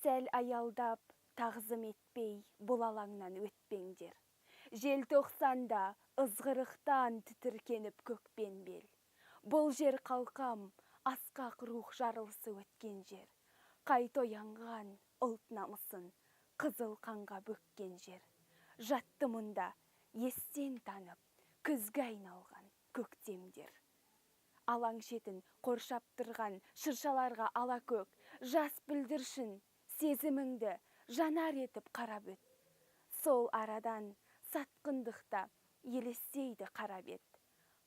Сәл аялдап, тағзым етпей бұл алаңнан өтпеңдер. Желтоқсанда ызғырықтан тітіркеніп көкпен бел. Бұл жер, қалқам, асқақ рух жарылысы өткен жер. Қайта оянған ұлт намысын қызыл қанға бөккен жер. Жатты мұнда естен танып, күзге айналған көктемдер. Алаң шетін қоршап тұрған шыршаларға алакөк, жас бүлдіршін, сезіміңді жанар етіп қарап өт. Сол арадан сатқындықта елестейді қара бет.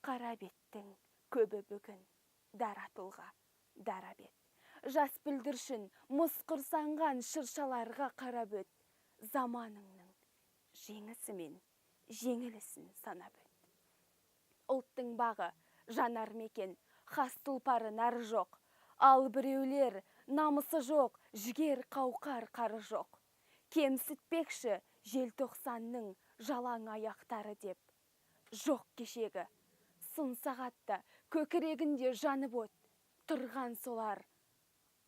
Қара беттің көбі бүгін дара тұлға, дара бет. Жас бүлдіршін, мұз құрсанған шыршаларға қарап өт. Заманыңның жеңісі мен жеңілісін санап өт. Ұлттың бағы жанар мекен, хас тұлпары нары жоқ. Ал біреулер намысы жоқ, жігер қауқар қары жоқ. Кемсітпекші желтоқсанның жалаң аяқтары деп. Жоқ, кешегі сын сағатта көкірегінде жанып от тұрған солар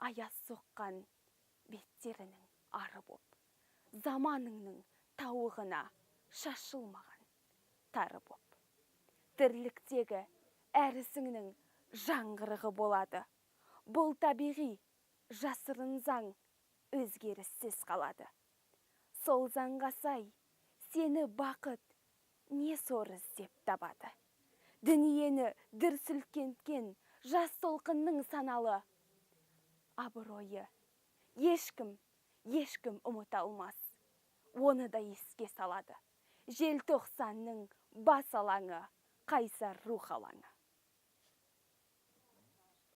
аяз соққан беттерінің ары боп. Заманыңның тауығына шашылмаған тары боп. Тірліктегі әр ісіңнің жаңғырығы болады. Бұл табиғи, жасырын заң өзгеріссіз қалады. Сол заңға сай сені бақыт не сор іздеп табады. Дүниені дүр сілкінткен жас толқынның саналы абыройы ешкім, ешкім ұмыта алмас. Оны да еске салады. Желтоқсанның бас алаңы, қайсар рух алаңы.